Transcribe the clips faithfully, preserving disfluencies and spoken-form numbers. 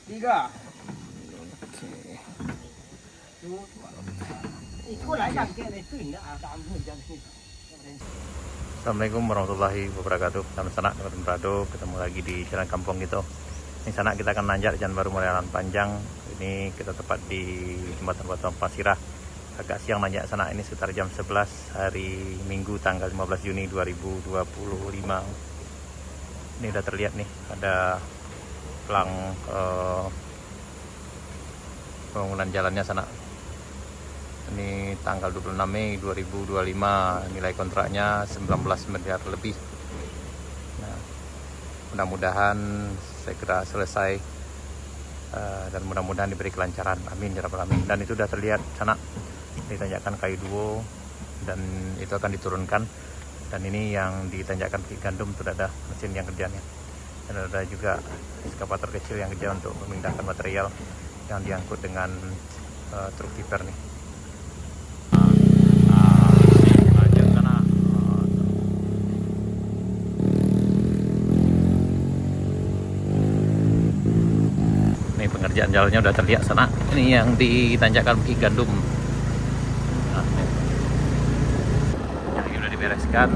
Tiga. Oke. Iko lah yang kena itu indak ada ambil jam sini. Assalamualaikum warahmatullahi wabarakatuh. Salam sanak, teman-teman berado, ketemu lagi di channel kampung kito. Ini sanak, kita akan nanjak Jalan Baru Murai Alan Panjang. Ini kita tepat di Jembatan Batu Ampang Sirah. Agak siang nanjak sanak, ini sekitar jam sebelas hari Minggu tanggal lima belas Juni dua ribu dua puluh lima. Ini udah terlihat nih, ada pelang, eh, bangunan jalannya sanak. Ini tanggal dua puluh enam Mei dua ribu dua puluh lima, nilai kontraknya sembilan belas miliar lebih. Nah, mudah-mudahan segera selesai, eh, dan mudah-mudahan diberi kelancaran. Amin ya rabbal alamin. Dan itu udah terlihat sanak di tanjakan Kayu Duo, dan itu akan diturunkan. Dan ini yang ditanjakan peti gandum, sudah ada mesin yang kerjanya. Dan ada juga eskavator kecil yang kerja untuk memindahkan material yang diangkut dengan, eh, truk tiper nih. Nah, lanjut sana. Ini pengerjaan jalannya udah terlihat sana. Ini yang ditanjakan peti gandum. Nah, ini. Yang ini udah dibereskan.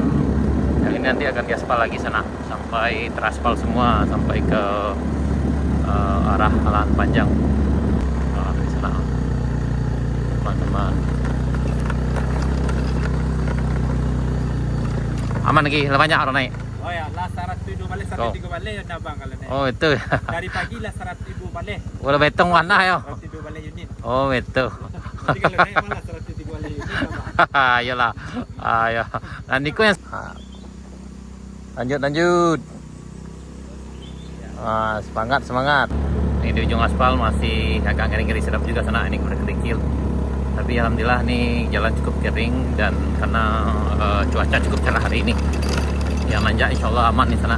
Yang ini nanti akan diaspal lagi sana, sampai teraspal semua, sampai ke, eh, arah Alan Panjang. Nah, dari sana, teman-teman. Aman lagi, lah banyak orang naik. Oh ya, lah saratus duo baleh, saratus tigo baleh yo, abang, kalau naik. Oh, itu. Dari pagi lah saratus duo baleh. Walau betong warna yo. Saratus duo baleh unit. Oh, betul. Jadi kalau naik malah saratus tigo baleh unit, abang. Iyalah. Ah, ya. Nah, niko yang, ah. Lanjut, lanjut. Ah, semangat, semangat. Ini di ujung aspal masih agak ngeri-ngeri sedap juga sana, ini kerikil. Tapi alhamdulillah, ni jalan cukup kering dan karena, eh, cuaca cukup cerah hari ini. Yang nanjak insya Allah aman di sana.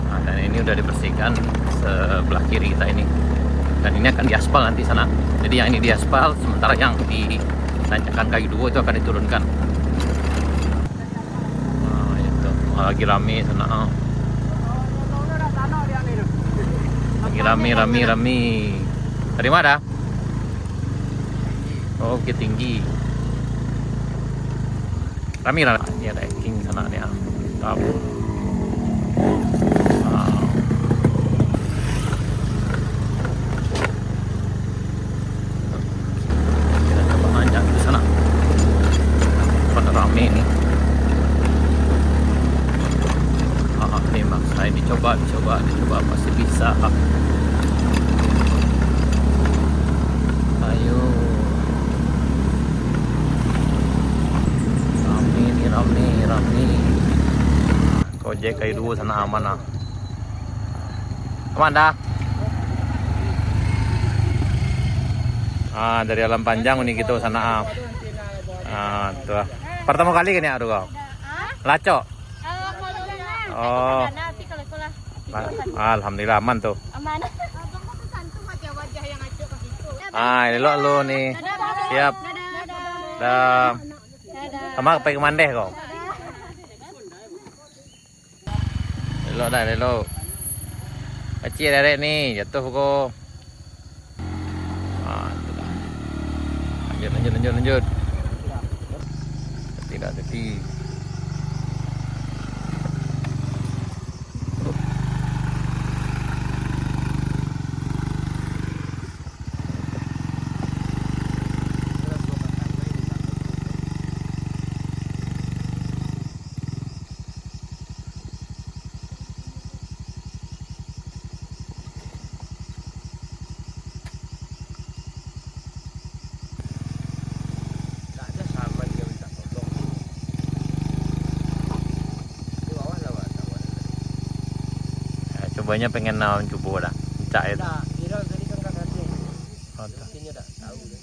Nah, dan ini udah dibersihkan sebelah kiri kita ini. Dan ini akan diaspal nanti sana. Jadi yang ini diaspal, sementara yang di tanjakan Kayu Duo itu akan diturunkan. Nah, itu. Wah, lagi rame sana. Lagi rame, rame, rame. Dari mana? Oh, Bukittinggi. Rami lah. Ni ada hiking sana ni, ah. Mantap. Wow. Kita coba nanjak ke sana. Pada rame ni. Ah, ni bang, saya dicoba, dicoba, dicoba, pasti bisa. Ayo. Rame ni, rame, rame. Gojek Kayu Duo sana aman ah. Aman dah. Ah, dari Alan Panjang ni kito sana ah. Ah, tu ah. Pertama kali ke ni ah, tu kau? Lacok. Oh. Alhamdulillah aman tu. Aman. Ah, elok lu ni. Siap. Dah. Sama pai ka mandeh ko. Elok dah, elok. Kacik derek ni, jatuh ko. Ah, tu dah. Lanjut, lanjut, lanjut, lanjut. Tidak jadi. Eh, cobanya pengen naon cubo dah. Cak itu. Nah, Iran tadi kan kata dia. Oh, tak. Mungkin dia tak tahu dia.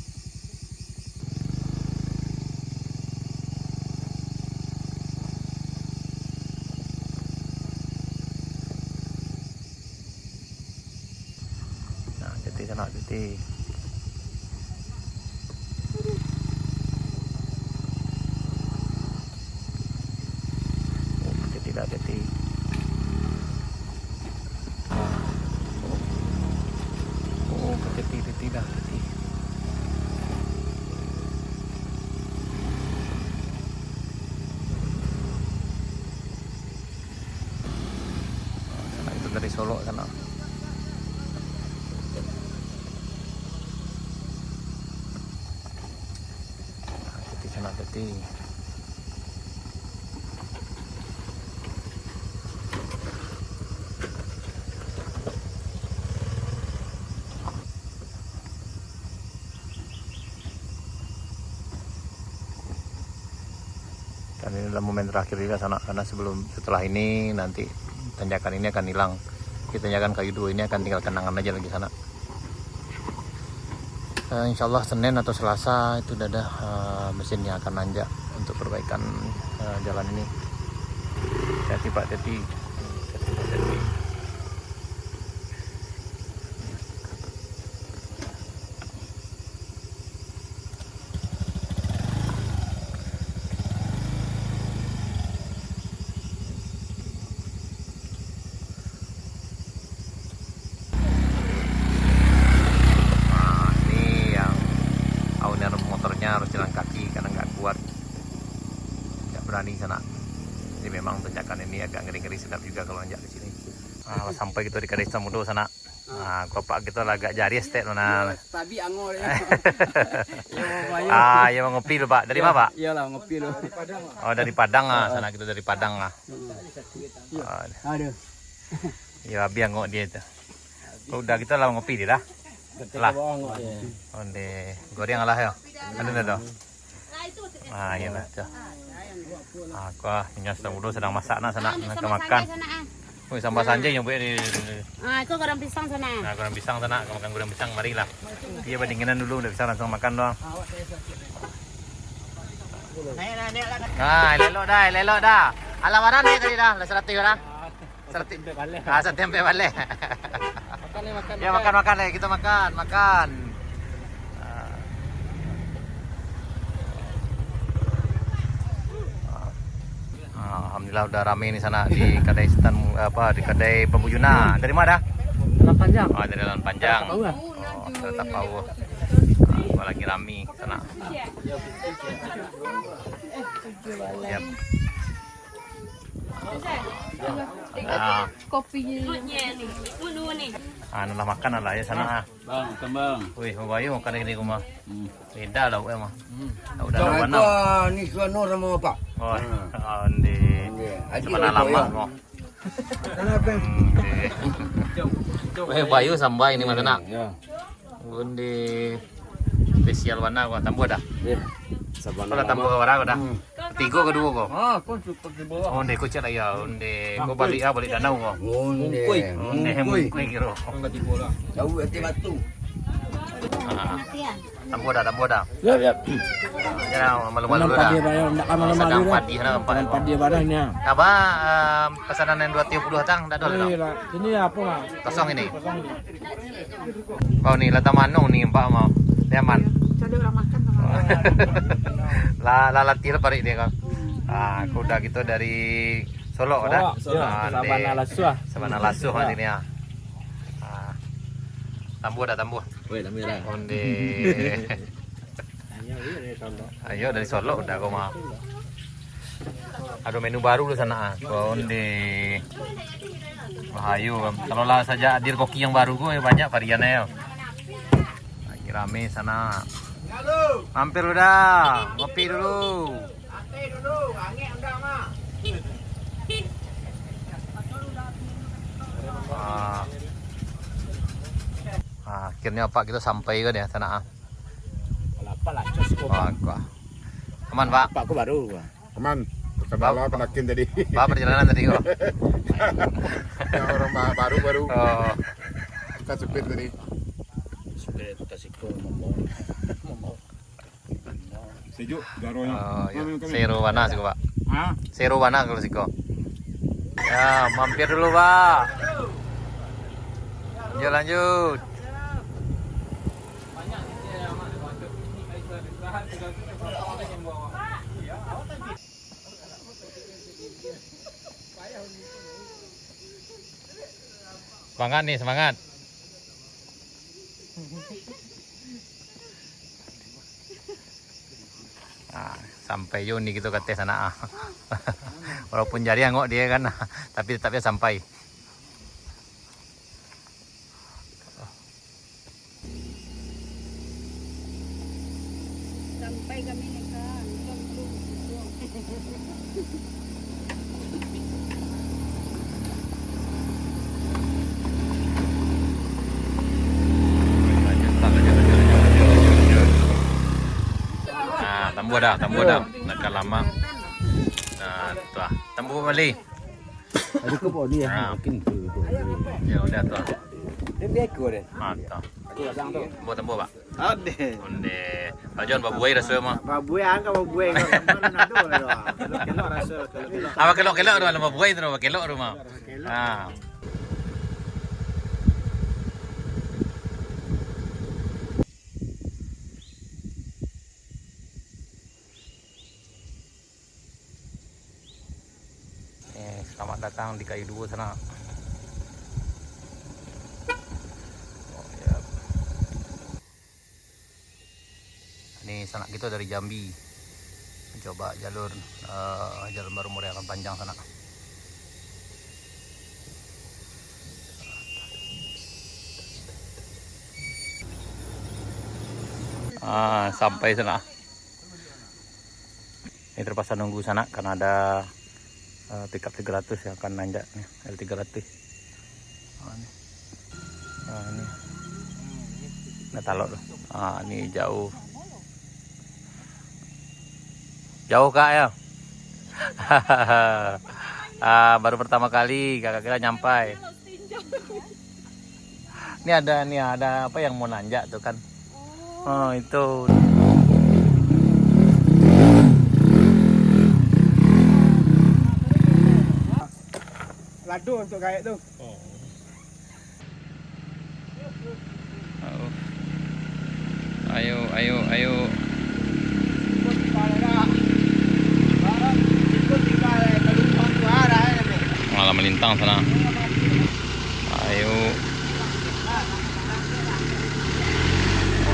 Nah, cuti sana, cuti. Oh, cuti dah, cuti. Dari Solok sanak. Titi sanak, titi. Dan ini adalah momen terakhir juga sanak, karena sebelum, setelah ini nanti tanjakan ini akan hilang. Jadi tanjakan Kayu Duo ini akan tinggal kenangan aja lagi sanak. Eh, insya Allah Senin atau Selasa itu udah ada, eh, mesin yang akan nanjak untuk perbaikan, eh, jalan ini. Hati-hati Pak, hati-hati. Hati-hati Pak, hati-hati. Nah, ini yang owner motornya harus jalan kaki karena nggak kuat, nggak berani sanak. Jadi memang tanjakan ini agak ngeri-ngeri sedap juga kalau nanjak di sini. Nah, sampai kita di Kadai Samudro sanak. Ah, kopak kito lah agak jari estek tu nah. Tabi ango dia. Ah, ya, mangopi lu, Pak. Dari mana, Pak? Iyalah, ngopi lu. Oh, dari Padang ah. Sanak kito dari Padang ah. Ah. Aduh. Ya, habis angok dia tu. Kok udah kito lah ngopi dia dah. Lah. Onde goreng lah yo. Ada dah tu. Ah, iyalah tu. Ah, aku ah, inyo sadang dulu sadang masak nah, sanak, nak makan. Woi, sambal sanjai yang buat ni. Ah, itu goreng pisang sanak. Nah, goreng pisang sanak, makan goreng pisang, marilah. Dia bandingan dulu, ndak bisa langsung makan doang. Nah, elok dah, elok dah. Alah, barang ni tadi dah, lah seratus barang. Seratus. Ah, seratus sampai balik. Makan ni, makan, ya, makan, makan, eh. Kita makan, makan. Ah. Ah, alhamdulillah udah rame ni sanak di kadai stand, apa, di kadai Bambu Juna. Dari mana dah? Lalan Panjang. Ah, dari Lalan Panjang. Tahu lah. Oh, Kota Pauh. Ah, lagi rame sanak. Yap. Ah. Kopi. Ah, nak makan lah ya sanak ah. Bang, makan, Bang. Wih, bayu makan ini rumah. Hmm. Beda lah, weh, mah. Hmm. Tahu dah. Assalamualaikum, ni Suano sama Bapak. Oh, ah. Onde. Onde. Haji Sabana Lama, ya. Mo. Hmm, onde. Weh, bayu sambal ini, Mas, nak. Ya. Onde. Spesial bana ko, tambuah dah. Iya. Sabana Lama. Ko lah tambuah barang ko dah. Hmm. Tigo ka duo ko? Ah, ko cukup di bawah. Onde, ko cak lah ya, onde. Ko balik ah, balik danau ko. Onde. Onde, mungkui. Mungkui kiro. Jauah ati batu. Ah. Tambuah dah, tambuah dah. Yap, yap. Jangan malu-malu dah. Padi, bayar, ndak ka malu-malu dah. Sadang padi dah, nampak. Sadang padi barang ni. Apa, em, pesanan yang dua tiga puluh datang, ndak ada dah. Ini lah. Ini apa, Bang? Kosong ini. Kosong ini. Kau ni lah tamanung ni, nampak mau. Nyaman. Cari orang makan sama. Lah, lah latih lah parik dia kau. Ah, kuda kita dari Solok dah. Solok, Solok. Ah, Sabana Lasuah. Sabana Lasuah nanti ni ah. Ah. Tambuah dah, tambuah. Weh, tambuah dah. Onde. Ayo, dari Solok udah kau mah. Ada menu baru di sana ah. Onde. Wah, ayo. Kalau lah saja hadir koki yang baru ko, ya banyak variannya ya. Lagi rame sana. Mampir udah, ngopi dulu. Ah. Ah, akhirnya Pak kita sampai kan ya sana ah. Alah, Pak lah, cos ko, Pak. Wah, wah. Aman, Pak? Pak ko baru, Pak. Aman. Kendala Pak, penakin tadi. Pak, perjalanan tadi ko. Ya, orang ba-, baru, baru. Oh. Kita supir tadi. Supir kita siko membawa. Membawa. Sejuk, garonya. Oh, iya. Kami, kami. Sero bana siko, Pak. Hah? Sero bana kalau siko. Ya, mampir dulu, Pak. Lanjut, lanjut. Semangat nih, semangat. Ah, sampai jo ni kito ka ateh sanak ah. Walaupun jari angok dia kan, tapi tetap ja sampai. Tambua dah, tambua dah. Nak ka lamang. Nah, tu lah. Tambua bali. Ada ke pun dia? Ha. Mungkin tu, tu. Ya, udah tu lah. Dia biar aku, Den. Ha, tu. Tambua, tambua, Pak. Ade. Onde. Pak Jon, babuai raso mah. Babuai, angka babuai. Kalau kelok raso, kalau kelok. Apa kelok-kelok tu, kalau babuai tu, kelok tu mah. Kelok. Ha. Eh, selamat datang di Kayu Duo sanak. Oh, ya. Ini sanak kito dari Jambi. Mencoba jalur, eh, jalan baru Murai Akan Panjang sanak. Ah, sampai sanak. Ini terpaksa nunggu sanak karena ada, eh, pickup tiga ratus yang akan nanjak ni, L tiga ratus. Ah, ni. Ah, ni. Nah, talok tu. Ah, ni jauh. Jauh, Kak, ya? Ah, baru pertama kali Kakak kira nyampai. Ini ada, ini ada apa yang mau nanjak tu kan? Oh, itu. Lado untuk gaek tu. Ayo, ayo, ayo. Malah melintang sana. Ayo.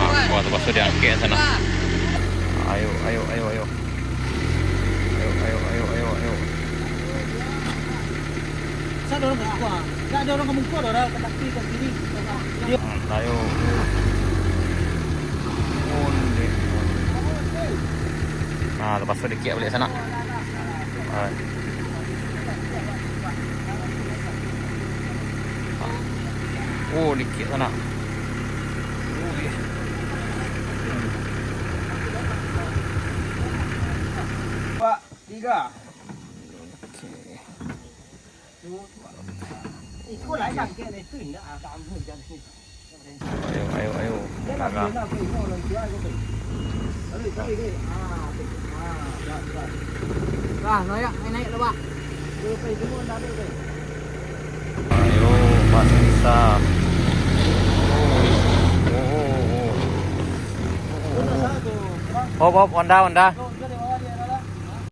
Wah, wah, terpaksa diangkek sana. Ayo, ayo, ayo, ayo. Ayo, ayo, ayo, ayo, ayo. Sa ada urang ka muko, ah. Ndak ada urang ka muko, ada urang ka tapi, ka kiri. Hmm, ayo. Onde. Nah, lepas tu dikit balik sana. Ah. Oh, dikit sana. Oh, iya. Pak, tiga. Oke. Iko lah, kan, kan, itu indak, ah, tak ampun, kan. Ayo, ayo, ayo. Kakak. Lah, naik, naik, naik lah, Pak. Ayo, Pak Nisa. Oh, oh, oh. Hop, hop, Honda, Honda.